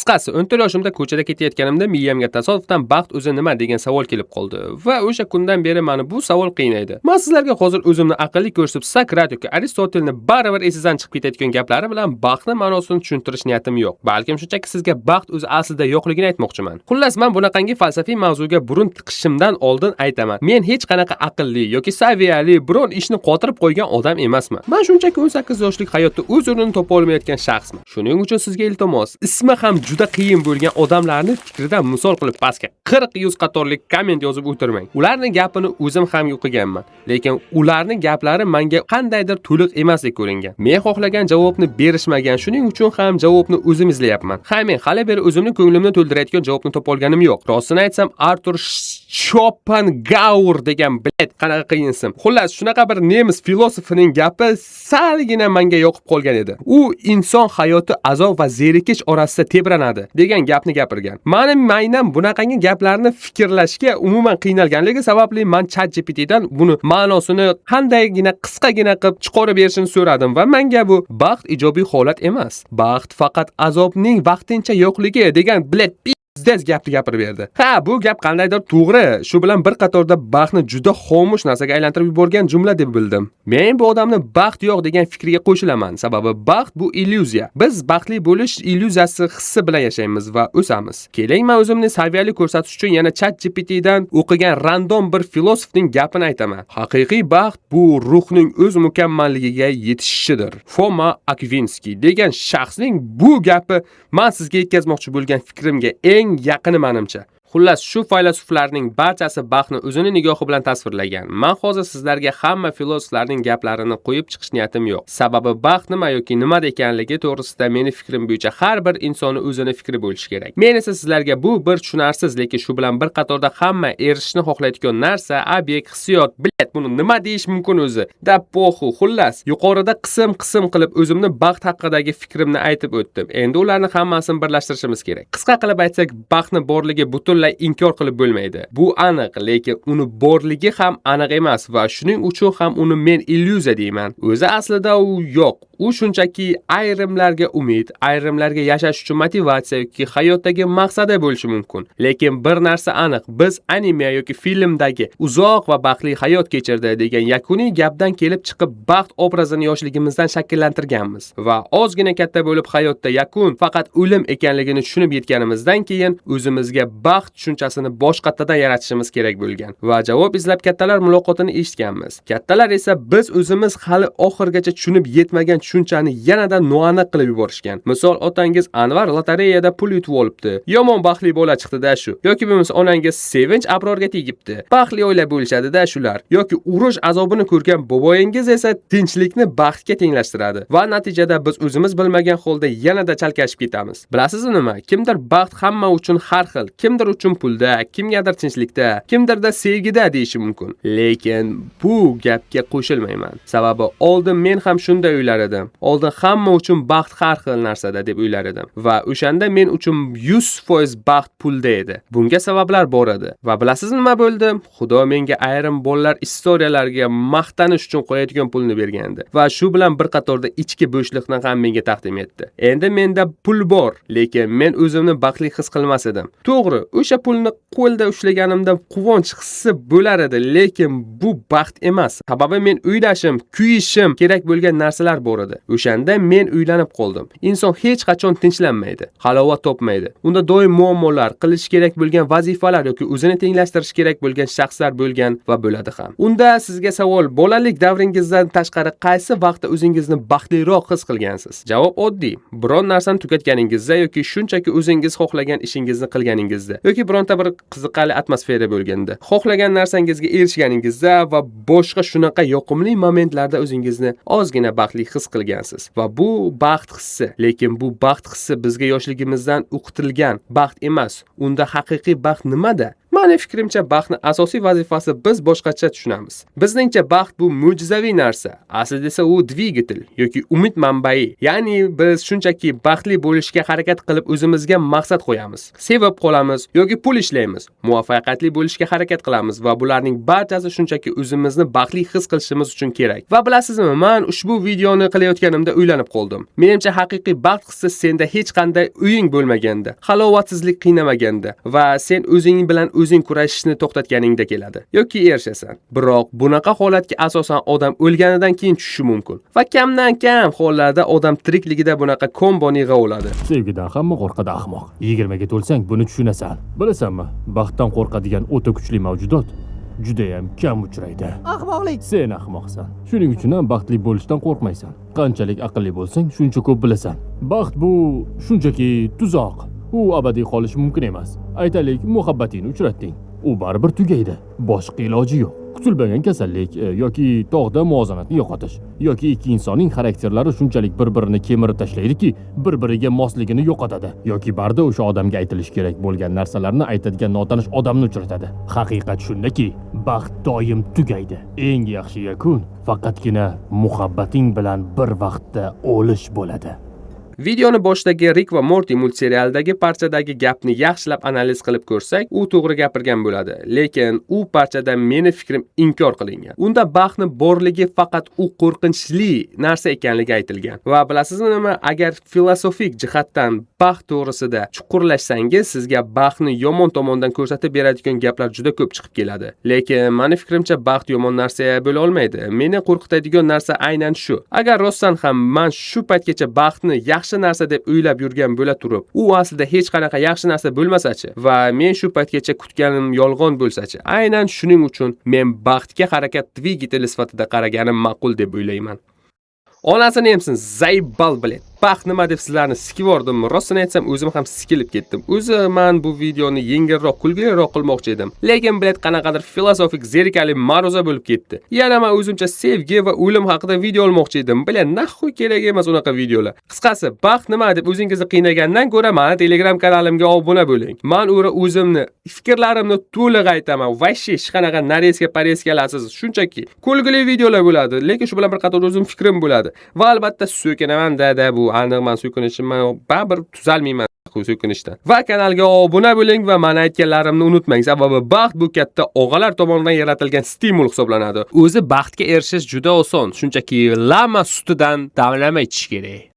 Qisqasi, 14 yoshimda ko'chada ketayotganimda miyamga tasodifdan baxt o'zi nima degan savol kelib qoldi va o'sha kundan beri meni bu savol qiynaydi. Men sizlarga hozir o'zimni aqlli ko'rsatib, Sokrat yoki Aristotelni baribir esingizdan chiqib ketayotgan gaplari bilan baxtni ma'nosini tushuntirish niyatim yo'q. Balkim shunchaki sizga baxt o'zi aslida yo'qligini aytmoqchiman. Xullas, men bunaqangi falsafiy mavzuga burun tiqishimdan oldin aytaman. Men hech qanaqa aqlli yoki saviyali biron ishni qotirib qo'ygan odam emasman. Men shunchaki 18 yoshlik hayotda o'z o'rnini topa olmayotgan shaxsman. Shuning uchun sizga iltimos, ismi ham juda qiyin bo'lgan odamlarni fikridan misol qilib pastga 40-100 qatorlik komment yozib o'tirmang. Ularning gapini o'zim ham o'qiganman, lekin ularning gaplari menga qandaydir to'liq emasdek ko'ringan. Men xohlagan javobni berishmagan, shuning uchun ham javobni o'zim izlayapman. Ha, men hali beri o'zimni ko'nglimni to'ldirayotgan javobni topa olganim yo'q. Rostini aytsam, Artur Schopenhauer degan, блядь, qanaqa qiyin ism. Xullas, shunaqa bir nemis filosofining gapi salgina menga yoqib qolgan edi. U inson hayoti azob va zerikish orasida tebranadi degan gapni gapirgan. Mani maynam bunaqangi gaplarni fikrlashga umuman qiynalganligi sababli men ChatGPTdan buni ma'nosini qandaygina qisqagina qilib chiqarib berishini so'radim va menga bu baxt ijobiy holat emas. Baxt faqat azobning vaqtincha yo'qligi degan, блядь, пиздец gapni gapirib berdi. Ha, bu gap qandaydir to'g'ri. Shu bilan bir qatorda baxtni juda xomush narsaga aylantirib yuborgan jumla deb bildim. Men bu odamni baxt yo'q degan fikriga qo'shilaman. Sababi baxt bu illyuziya. Biz baxtli bo'lish illyuziyasi hissi bilan yashaymiz va o'samiz. Keling, men o'zimni saviyali ko'rsatish uchun yana ChatGPTdan o'qigan random bir filosofning gapini aytaman. Haqiqiy baxt bu ruhning o'z mukammalligiga yetishishidir. Foma Akvinskiy degan shaxsning bu gapi men sizga yetkazmoqchi bo'lgan fikrimga eng yaqini menimcha. Xullas, shu faylasuflarning barchasi baxtni o'zini nigohi bilan tasvirlagan. Men hozir sizlarga hamma filosoflarning gaplarini qo'yib chiqish niyatim yo'q. Sababi baxt nima yoki nimada ekanligi to'g'risida meni fikrim bo'yicha har bir insonni o'zini fikri bo'lishi kerak. Men esa sizlarga bu bir tushunarsiz, lekin shu bilan bir qatorda hamma erishishni xohlayotgan narsa, obyekt, hissiyot, блядь, buni nima deyish mumkin o'zi? Да похуй. Xullas, yuqorida qism-qism qilib o'zimni baxt haqidagi fikrimni aytib o'tdim. Endi ularni hammasini birlashtirishimiz kerak. Qisqa qilib aytsak, baxtni borligi butunlay inkor qilib bo'lmaydi. Bu aniq, lekin uni borligi ham aniq emas va shuning uchun ham uni men illyuziya deyman. O'zi aslida u yo'q. U shunchaki ayrimlarga umid, ayrimlarga yashash uchun motivatsiya yoki hayotdagi maqsadi bo'lishi mumkin. Lekin bir narsa aniq, biz anime yoki filmdagi uzoq va baxtli hayot kechirdi degan yakuniy gapdan kelib chiqib baxt obrazini yoshligimizdan shakllantirganmiz va ozgina katta bo'lib hayotda yakun faqat o'lim ekanligini tushunib yetganimizdan keyin o'zimizga baxt tushunchasini boshqatdan yaratishimiz kerak bo'lgan va javob izlab kattalar muloqotini eshitganmiz. Kattalar esa biz o'zimiz hali oxirigacha tushunib yetmagan tushunchani yanada noaniq qilib yuborishgan. Misol, otangiz Anvar lotereyada pul yutib olibdi. Yomon baxtli bola chiqdi-da shu. Yoki bo'lmasa onangiz Sevinch Abrorga tegibdi. Baxtli oila bo'lishadi-da shular. Yoki urush azobini ko'rgan boboyingiz esa tinchlikni baxtga tenglashtiradi. Va natijada biz o'zimiz bilmagan holda yanada chalkashib ketamiz. Bilasizmi nima? Kimdir baxt hamma uchun har xil, kimdir uchun pulda, kimgadir tinchlikda, kimdirda sevgida deyishi mumkin. Lekin bu gapga qo'shilmayman. Sababi oldin men ham shunday o'ylar edim. Oldin hamma uchun baxt har xil narsada deb o'ylar edim va o'shanda men uchun 100% baxt pulda edi. Bunga sabablar bor edi. Va bilasizmi nima bo'ldi? Xudo menga ayrim bolalar istoriyalarga maqtanish uchun qo'yadigan pulni bergandi va shu bilan bir qatorda ichki bo'shliqni ham menga taqdim etdi. Endi menda pul bor, lekin men o'zimni baxtli his qilmas edim. To'g'ri, o'sha pulni qo'lda ushlaganimda quvonch hissi bo'lar edi, lekin bu baxt emas. Sababi men o'ylashim, kuyishim kerak bo'lgan narsalar bor edi. O'shanda men uylanib qoldim. Inson hech qachon tinchlanmaydi, halovat topmaydi. Unda doim muammolar, qilish kerak bo'lgan vazifalar yoki o'zini tenglashtirish kerak bo'lgan shaxslar bo'lgan va bo'ladi ham. Unda sizga savol: bolalik davringizdan tashqari qaysi vaqtda o'zingizni baxtliroq his qilgansiz? Javob oddiy. Biron narsani tugatganingizda yoki shunchaki o'zingiz xohlagan ishingizni qilganingizda yoki bironta bir qiziqarli atmosfera bo'lganda, xohlagan narsangizga erishganingizda va boshqa shunaqa yoqimli momentlarda o'zingizni ozgina baxtli his qilgansiz. Va bu baxt hissi, lekin bu baxt hissi bizga yoshligimizdan o'qitilgan baxt emas. Unda haqiqiy baxt nimada? Men Mani fikrimcha, baxtni asosiy vazifasi biz boshqacha tushunamiz. Bizningcha baxt bu mo'jizaviy narsa. Aslida esa u dvigatel yoki umid manbai. Ya'ni biz shunchaki baxtli bo'lishga harakat qilib o'zimizga maqsad qo'yamiz. Sevib qolamiz yoki pul ishlaymiz. Muvaffaqiyatli bo'lishga harakat qilamiz va bularning barchasi shunchaki o'zimizni baxtli his qilishimiz uchun kerak. Va bilasizmi, men ushbu videoni qilayotganimda o'ylanib qoldim. Menimcha, haqiqiy baxt hissi senda hech qanday o'ying bo'lmaganda, halovatsizlik qiynamaganda va sen o'zing bilan o'zing kurashishni to'xtatganingda keladi yoki erishasan. Biroq bunaqa holatga asosan odam o'lganidan keyin tushishi mumkin. Va kamdan kam hollarda odam tirikligida bunaqa komboni yig'a oladi. Sevgidan hamma qo'rqadi, ahmoq. 20 ga to'lsang, buni tushunasan. Bilasanmi, baxtdan qo'rqadigan o'ta kuchli mavjudot judayam kam uchraydi. Ahmoqlik. Sen ahmoqsan. Shuning uchun ham baxtli bo'lishdan qo'rqmaysan. Qanchalik aqlli bo'lsang, shuncha ko'p bilasan. Baxt bu shunchaki tuzoq. U abadiy qolishi mumkin emas. Aytaylik, muhabbatingni uchratding. U baribir tugaydi. Boshqa iloji yo'q. Kutilmagan kasallik yoki tog'da muvozanatni yo'qotish yoki ikki insonning xarakterlari shunchalik bir-birini kemirib tashlaydiki, bir-biriga mosligini yo'qotadi yoki barda o'sha odamga aytilishi kerak bo'lgan narsalarni aytadigan notanish odamni uchratadi. Haqiqat shundaki, baxt doim tugaydi. Eng yaxshi yakun faqatgina muhabbating bilan bir vaqtda o'lish bo'ladi. Videoni boshidagi Rick va Morty multserialidagi parchadagi gapni yaxshilab analiz qilib ko'rsak, u to'g'ri gapirgan bo'ladi. Lekin u parchada meni fikrim inkor qilingan. Unda baxtni borligi faqat u qo'rqinchli narsa ekanligi aytilgan. Va bilasizmi nima, agar filosofik jihatdan baxt to'g'risida chuqurlashsangiz, sizga baxtni yomon tomondan ko'rsatib beradigan gaplar juda ko'p chiqib keladi. Lekin mani fikrimcha, baxt yomon narsa bo'la olmaydi. Meni qo'rqitadigan narsa aynan shu. Agar rostdan ham man shu paytgacha baxtni yaxshi narsa deb o'ylab yurgan bo'la turib, u aslida hech qanaqa yaxshi narsa bo'lmasachi va men shu paytgacha kutganim yolg'on bo'lsachi, aynan shuning uchun men baxtga harakat dvigateli sifatida qaraganim ma'qul deb o'ylayman. Onasini emsin, заебал, блядь. Baxt nima deb sizlarni sikivordimmi? Rostini aytsam, o'zim ham sikilib ketdim. O'zi man bu videoni yengilroq, kulgiliroq qilmoqchi edim. Lekin, блядь, qanaqadir filosofik zerikarli ma'ruza bo'lib ketdi. Yana man o'zimcha sevgi va o'lim haqida video olmoqchi edim. Блядь, нахуй kerak emas unaqa videolar. Qisqasi, baxt nima deb o'zingizni qiynagandan ko'ra mani Telegram kanalimga obuna bo'ling. Man ura o'zimni fikrlarimni to'liq aytaman. Вообще hech qanaqa нарезка порезка larsiz, shunchaki kulgili videolar bo'ladi, lekin shu bilan bir qatorda o'zim fikrim bo'ladi. Va albatta so'kinaman dada, bu aniq, man so'kinishim, man baribir tuzalmayman so'kinishdan. Va kanalga obuna bo'ling va mani aytganlarimni unutmang. Sababi baxt bu katta og'alar tomonidan yaratilgan stimul hisoblanadi. O'zi baxtga erishish juda oson. Shunchaki lama sutidan damlama ichish kerak.